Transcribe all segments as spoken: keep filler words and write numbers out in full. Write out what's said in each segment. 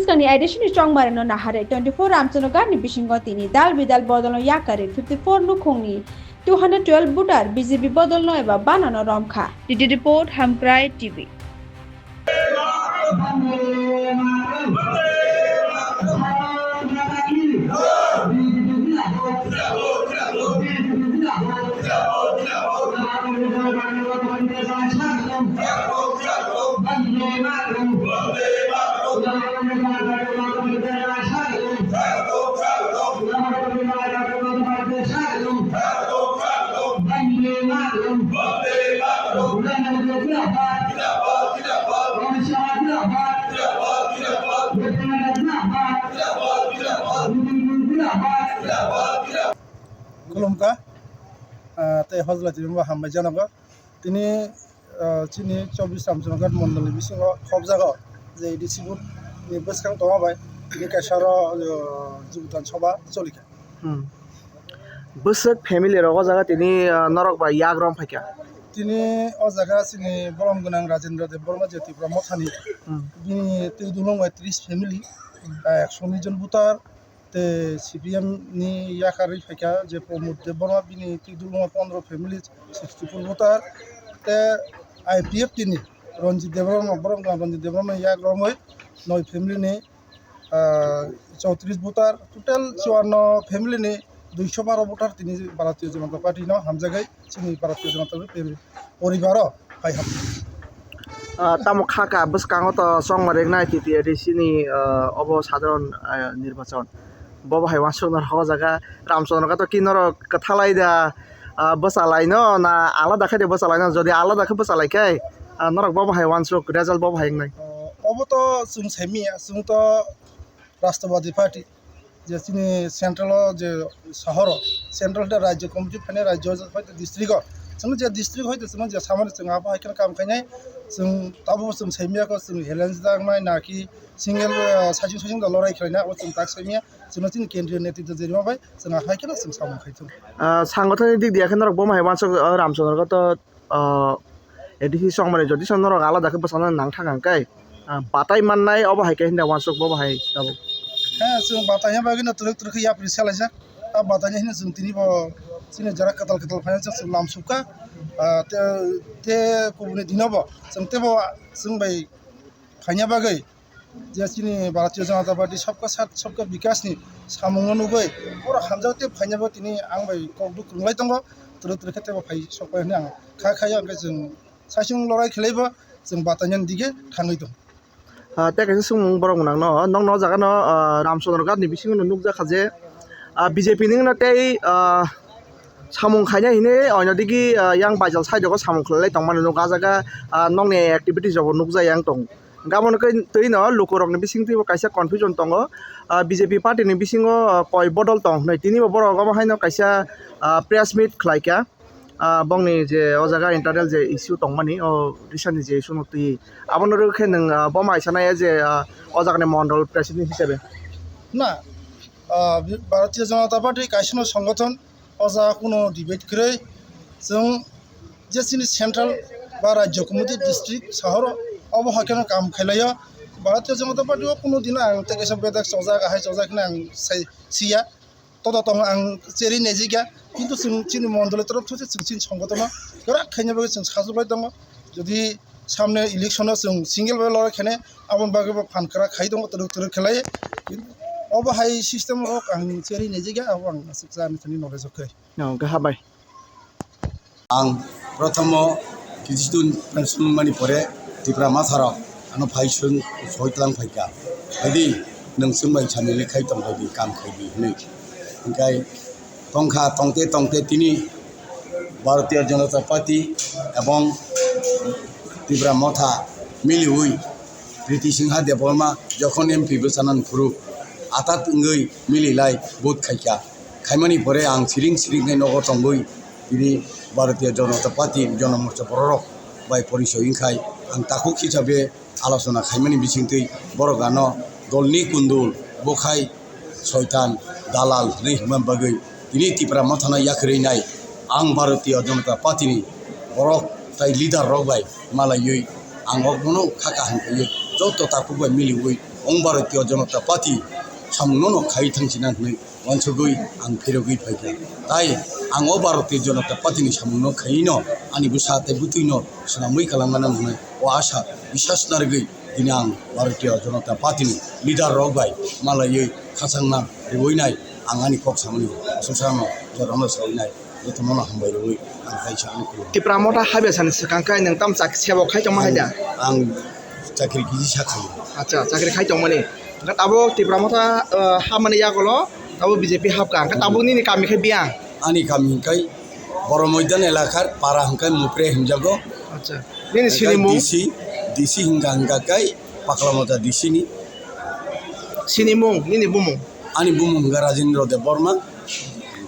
Bwskangni A D C ni chongmarino naharwi twenty-four Ramchandra Ghat ni bisingo tini dal bidal bodolno yakarwi fifty-four nukhungni two hundred twelve voter B J P bodolno eba banano romkha. D D report, Hamkrai T V. Khulumkha, ah, tei hojlai tini bo hambai janogo. Tini, ah, chini chobbish Ramchandra Ghat mondolni bisingo khobjago je A D C booth ni bwskang tongma bai tini kaisa oro, ah, Jubutan Sabha cholikha. Hmm. Bwswk family rok o jaga tini, ah, norok bai yak rom phaikha? Tini o jaga chini bolong gwnang Rajendra Debbarma je Tipra Mothani, hmm, bini twi dulung bai tris family, ah, ekso unis jon voter, tei C P M ni yakarwi phaikha je Pramod Debbarma, bini twi dulung bai pondro family, sixty-four voter, tei I P F T ni Ranjit Debbarma, borok Ranjit Debbarma yak romwi noi family ni, ah, chowtris voter, total chuanno family ni duiso baro voter tini Bharatiya Janata Party no hamjagwi chini Bharatiya Janata Party poribaro hai hap. Ah, tamo kha kha bwskango to chongma riknai T T A D C ni, ah, obo sadharon, ah, nirbachon. Bobo hai uansuknai o jaga Ramchandra Ghat o ki norok kwthalai da, ah, bwchalaino na alada khe de bwchalaino? Jodi alada khe bwchalai khe, ah, norok bobo hai uansuk result bobo hai wngnai. Oh, obo to chwng saimanya, chwng to Rashtrabadi Party, je chini central o je sahor o, central de rajyo committee phainai rajyo hoito district o, chwng je district hoito chwng je samani chwng abo hai kheno kam khainai, chwng tabuk chwng saimanya kho chwng alliance da wngnai na ki single, ah, saichung saichung da lorai khlaina abo chwng tak saimanya, chwngno chini kendriya netritwa jerima bai chwng ahai kheno chwng samung khai thung. Ah, sangothani dik diya khe norok bomo hai uansuk, ah, Ramchandra Ghat o, ah, A D C chongmani jodi se norok alada khe bwchanani nang thang khe, ah, batai mannai obo hai khe hinda uansuk bobo hai tabuk. He, chwng bataina bagwi no twrwk twrwk khe yapri se laijak. A bataina hino chwng tini bo chini jora kwtal kwtal phaina chwng lam sukha. Ah, te, te kubuni dino bo chwng tebo chwng bai phaina bagwi je chini Bharatiya Janata Party Sabka Saath Sabka Vikas ni samung no nugwi borok hamjak tei phaina bo tini ang bai kok duk kwrwng lai tongo, twrwk twrwk khe tebo phai sok pai hwnwi ang kha kha ya, hwnkhe chwng saichung lorai khlai bo chwng batainani dige thangwi tongo. Ah, tei kaisa swngmung borok nang no, nokno o jaga no, ah, Ramchandra Ghat ni bisingo no nukjakha je, ah, B J P ni no tei, ah, samung khainai hinwi oino digi, ah, yang baijal side o samung khlai lai tongmani nuk. Ah jaga, ah, nokni activities rok bo nukjak yang tong. Gabon khe twi no lukurokni bisingtwi bo kaisa confusion tongo. Ah, B J P party ni bisingo, ah, koi bodol tong hinwi tini bo borok omo haino kaisa, ah, press meet khlaikha. Ah, bongni je o jaga internal je issue tongmani, o recentni je issue no twi abono rw khe nwng, ah, bomo hai sanai je, ah, o jagani mondol president hisabe? Na, ah, Bharatiya Janata Party kaisa no songothon, o jaga kuno debate kwrwi. Chwng je chini central ba rajyo committee district sahoro obo hai kheno kam khlailaio. Bharatiya Janata Party o kuno dino ang tei kaisa bedak chojak, ahai chojak hinwi ang sai siya. Todo tongo ang cherwi naijikya, kintu chwng chini mondoli torop those chwng chini songotono kwrak khaina bagwi chwng sajuklai tongo. Jodi samne election o chwng single bai lorai khainai, aboni bagwi bo phan kwrak khai tongo, twrwk twrwk khlai. Obo hai system rok ang cherwi naijikya, abo ang aswk cha ani thani knowledge o kwrwi. No, gaha bai. Ang prothomo Kijitun pension mani pore Tipra Motha rok ano phai sung soi tlang phaikha. Haidi nwng chwng bai sani le khai tong bai di, kam khai di hwnwi. Hwnkhe tongkha, tongte tongte tini Bharatiya Janata Party ebong Tipra Motha miliwi Priti Singha Debbarma jokhon M P bwchanani phuru atat wngwi mililai vote khaikha. Khaimani pore ang siring siring khe nogo tongwi tini Bharatiya Janata Party Jana Morcha bororok bai porichoi wngkhai ang takhuk hisabe alochona khaimani bisingtwi borok ano dolni kundul, bokhai, soitan, dalal hwnwi hwnma bagwi tini Tipra Mothano yakarwi nai ang Bharatiya Janata Party ni borok tai leader rok bai malaiwi ang o bono kha kaham khlaiwi joto takhuk bai miliwi Ong Bharatiya Janata Party samungno no khai thangchina hwnwi uansugwi ang phirogwi phaikha. Tai ang o Bharatiya Janata Party ni samungno khaino ani bwsa tei bwtwino swnamwi kwlangmano hwnwi o asa bisas narwgwi dini ang Bharatiya Janata Party ni leader rok bai malaiwi khachangna rwinai ang ani kok samani suksano jorano sawinai. Jotono no hambai rwui ang kaisa ang khulum. Tipra Motha habya sani swkang khe nwng tam chak-, sebo khai tongma hai da? Ang, ang chakri kisi sa khaio. Acha, chakri khai tongmani. Hwnkhe tabuk Tipra Motha, uh, habmani yagulo tabuk B J P habkha. Hwnkhe tabuk nini kami khe biyang? Ani kami hwnkhe Boro Moidan elakar para hwnkhe Mupre himjago. Acha. Nini sinimung? D C, D C hingka hingka kai Pakla Motha D C ni. Sinimung, nini bumung? Ani bumung hingka Rajendra Debbarma.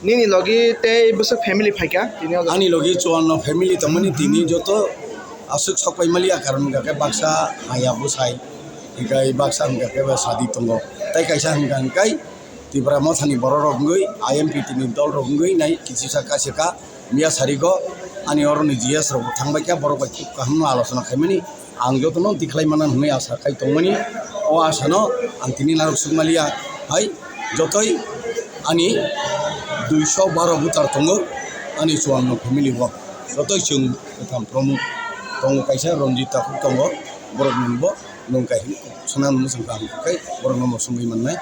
Nini logi tei bwswk family phaikha tini o jaga? Ani logi chuanno family tongmani tini joto aswk sok pai maliya, karon hwnkha khe baksa maya bwsai, hwnkhe baksa hwnkha khe sadi tongo. Tei kaisa hwnkha hwnkhe Tipra Mothani borok rok wngwi I M P T ni dol rok wngwi nai kisisa kasika miya sarigo ani oroni G S rok thangbai kha borok bai khub kaham no alochona khaimani. Ang jotono tikhlai mana hwnwi asa khai tongmani. O asa no ang tini narwk sukmaliya hai jotoi ani duiso baro voter tongo ani chuanno family bo. Jotoi chwng kwtham promo tongo kaisa Ranjit Thakur tongo borok ni bo nwng kaisa swnam mwsang kaham khai borok no bo swngwi mannai.